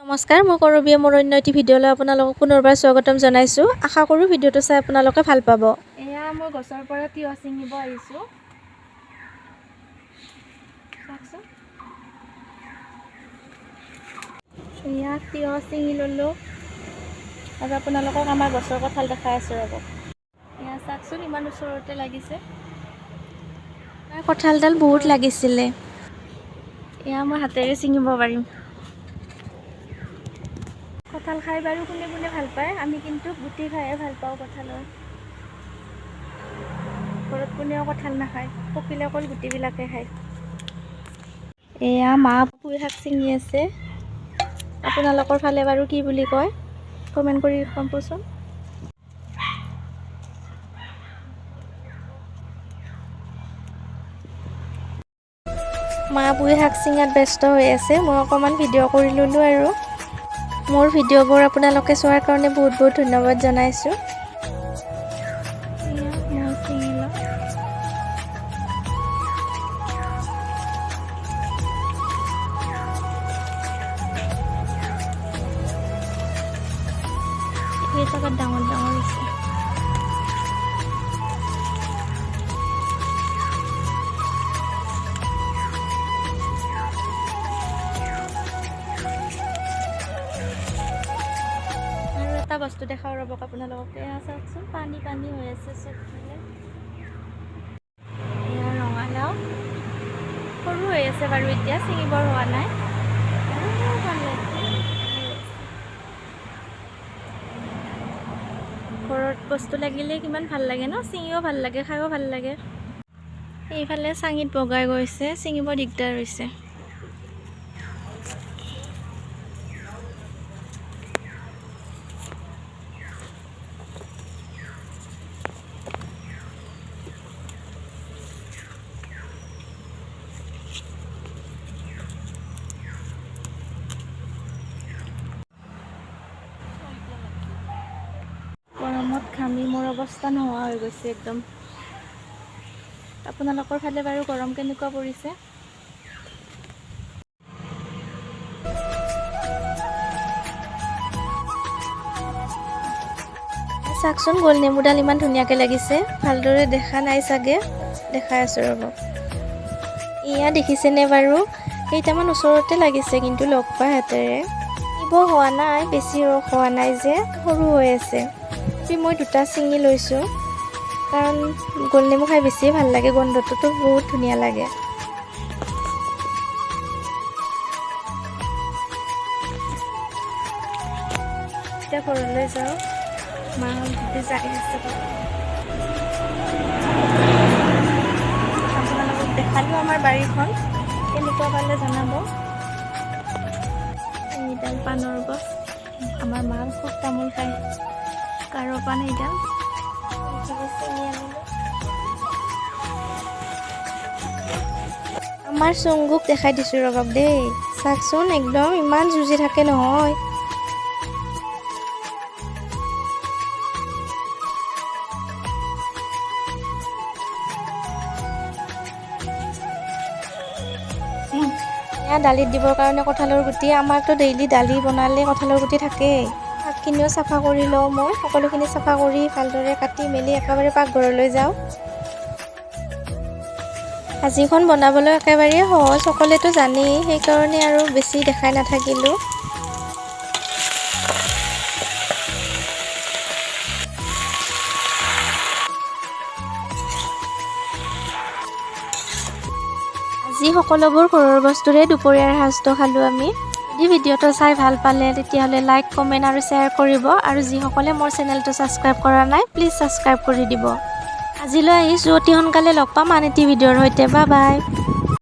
নমস্কাৰ, মই কৰবীয়ে মোৰ অন্য এটি ভিডিঅ'লৈ আপোনালোকক পুনৰবাৰ স্বাগতম জনাইছোঁ। আশা কৰোঁ ভিডিঅ'টো চাই আপোনালোকে ভাল পাব। এয়া মই গছৰ পৰা তিয়ঁহ ছিঙিব আহিছোঁ। চাওকচোন, এয়া তিয়ঁহ ছিঙি ল'লোঁ আৰু আপোনালোকক আমাৰ গছৰ কঁঠাল দেখাই আছোঁ, ৰ'ব। এয়া চাওকচোন, ইমান ওচৰতে লাগিছে। আমাৰ কঁঠালডাল বহুত লাগিছিলে। এয়া মই হাতেৰে ছিঙিব পাৰিম। কঁঠাল খাই বাৰু কোনে কোনে ভাল পায়? আমি কিন্তু গুটি খাইহে ভাল পাওঁ কঁঠালৰ। ঘৰত কোনেও কঁঠাল নাখায়, পকিলে অকল গুটিবিলাকে খায়। এয়া মা পুই শাক ছিঙি আছে। আপোনালোকৰ ফালে বাৰু কি বুলি কয়, কমেণ্ট কৰি ক'বচোন। মা পুই শাক ছিঙাত ব্যস্ত হৈ আছে, মই অকণমান ভিডিঅ' কৰি ল'লোঁ। আৰু মোৰ ভিডিঅ'বোৰ আপোনালোকে চোৱাৰ কাৰণে বহুত বহুত ধন্যবাদ জনাইছোঁ। এয়া মই ছিঙি লওঁ। এইকেইটা ডাঙৰ ডাঙৰ হৈছে। আৰু এটা বস্তু দেখাওঁ ৰ'বক আপোনালোকক। এয়া চাওকচোন, পানী পানী হৈ আছে চবফালে। এয়া ৰঙালাও সৰু হৈ আছে বাৰু, এতিয়া ছিঙিবৰ হোৱা নাই। আৰু ভালে আছে। ঘৰত বস্তু লাগিলে কিমান ভাল লাগে ন? ছিঙিও ভাল লাগে, খায়ো ভাল লাগে। এইফালে চাঙিত বগাই গৈছে, ছিঙিব দিগদাৰ হৈছে। গৰমত ঘামি মোৰ অৱস্থা নোহোৱা হৈ গৈছে একদম। আপোনালোকৰ ফালে বাৰু গৰম কেনেকুৱা পৰিছে? চাওকচোন, গোল নেমুডাল ইমান ধুনীয়াকৈ লাগিছে। ভালদৰে দেখা নাই চাগে, দেখাই আছোঁ ৰ'ব। এয়া দেখিছেনে বাৰু? কেইটামান ওচৰতে লাগিছে কিন্তু লগ পাই হাতেৰে ছিঙিব হোৱা নাই, বেছি ৰস হোৱা নাই যে, সৰু হৈ আছে। তথাপি মই দুটা ছিঙি লৈছোঁ, কাৰণ গোল নেমু খাই বেছিয়ে ভাল লাগে, গোন্ধটোতো বহুত ধুনীয়া লাগে। এতিয়া ঘৰলৈ যাওঁ। মা অলৰেডি যাই আছে বাৰু। আপোনালোকক দেখালোঁ আমাৰ বাৰীখন, কেনেকুৱা পালে জনাব। এইডাল পাণৰ গছ। আমাৰ মা খুব তামোল খায়। কাৰো পাণ এইডাল। এইখিনি ছিঙি আনিলোঁ। আমাৰ চুংগুক দেখাই দিছোঁ ৰ'বক দেই। চাওকচোন, একদম ইমান যুঁজি থাকে নহয়। এয়া দালিত দিবৰ কাৰণে কঁঠালৰ গুটি। আমাৰতো ডেইলি দালি বনালে কঁঠালৰ গুটি থাকেই। শাকখিনিও চাফা কৰি লওঁ মই। সকলোখিনি চাফা কৰি ভালদৰে কাটি মেলি একেবাৰে পাকঘৰলৈ যাওঁ। ভাজিখন বনাবলৈ একেবাৰে সহজ, সকলোৱেতো জানেই, সেইকাৰণে আৰু বেছি দেখাই নাথাকিলোঁ। আজি সকলোবোৰ ঘৰৰ বস্তুৰে দুপৰীয়াৰ সাজটো খালোঁ আমি। যদি ভিডিঅ'টো চাই ভাল পালে, তেতিয়াহ'লে লাইক, কমেণ্ট আৰু শ্বেয়াৰ কৰিব। আৰু যিসকলে মোৰ চেনেলটো ছাবস্ক্ৰাইব কৰা নাই, প্লিজ ছাবস্ক্ৰাইব কৰি দিব। আজিলৈ আহিছোঁ, অতি সোনকালে লগ পাম আন এটি ভিডিঅ'ৰ সৈতে। বা বাই।